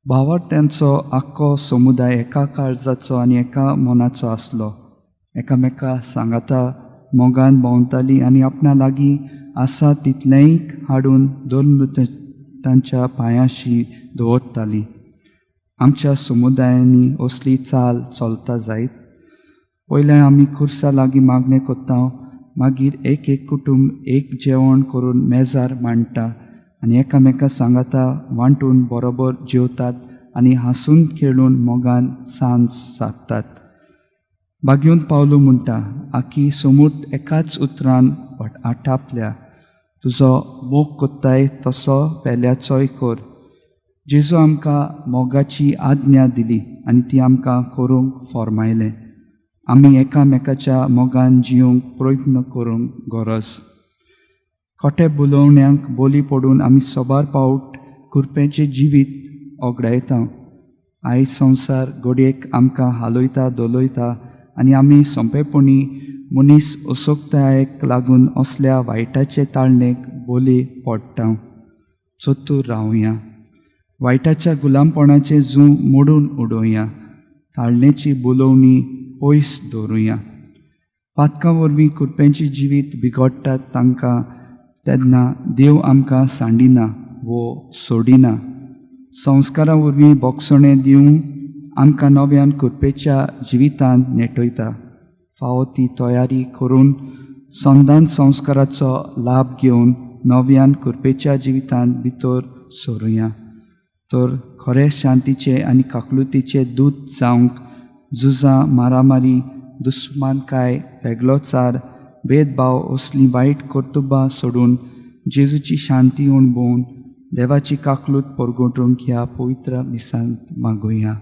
भावार्थ्यांचो आख्खो समुदाय एका काळजाचो आनी एका मनाचो आसलो. एकामेका सांगाता मोगान भोंवताली आनी आपणा लागीं आसा तितलेंय हाडून दोन तांच्या पांयांशी दवरताली. आमच्या समुदायांनी असली चाल चलता जायत. पयलें आमी खुर्सा लागीं मागणें करता, मागीर एक एक कुटुंब एक जेवण करून मेजार मांडटा आनी एकामेका सांगाता वांटून बरोबर जेवतात आनी हांसून खेळून मोगान सांज सादतात. बागेवन पावलो म्हणटा, आखी समूत एकाच उतरान आटापल्या, तुजो मोग कोत्ताय तसो पेल्याचोय कर. जेजू आमकां मोगाची आज्ञा दिली आनी ती आमकां करूंक फॉर्मायलें. आमी एकामेकाच्या मोगान जिवंक प्रयत्न करूंक गरज. खोटे बुलोवण्यांक बोली पडून आमी सोबार पावट कुरपेचें जिवीत ओगडायता. आयज संवसार घडयेक आमकां हालयता धोलयता आनी आमी सोंपेपणी मनीस असोक्तायेक लागून असल्या वायटाचे ताळणेक बोली पडटा. चतूर रावया, वायटाच्या गुलामपणाचें जूं मोडून उडोवया, ताळणेची बोलोवणी पयस दवरुया. पातकां वरवीं कुरप्यांचें जिवीत बिगडटात तांकां तेन्ना देव आमकां सांडिना वो सोडिना. संस्कारां वरवीं बोगसणें दिवन आमकां नव्यान कुरपेच्या जिवितांत नेटयता. फावो ती तयारी करून संदान संस्काराचो लाभ घेवन नव्यान कुरपेच्या जिवितांत भितर सरुया. तर खरे शांतीचे आनी काकलुतीचे दूत जावंक झुजां, मारामारी, दुस्मानकाय, वेगळोचार, भेदभाव असलीं वायट कर्तुबां सोडून जेजूची शांती अणभवून देवाची काकलूत परगटूंक ह्या पवित्र मिसांत मागुया.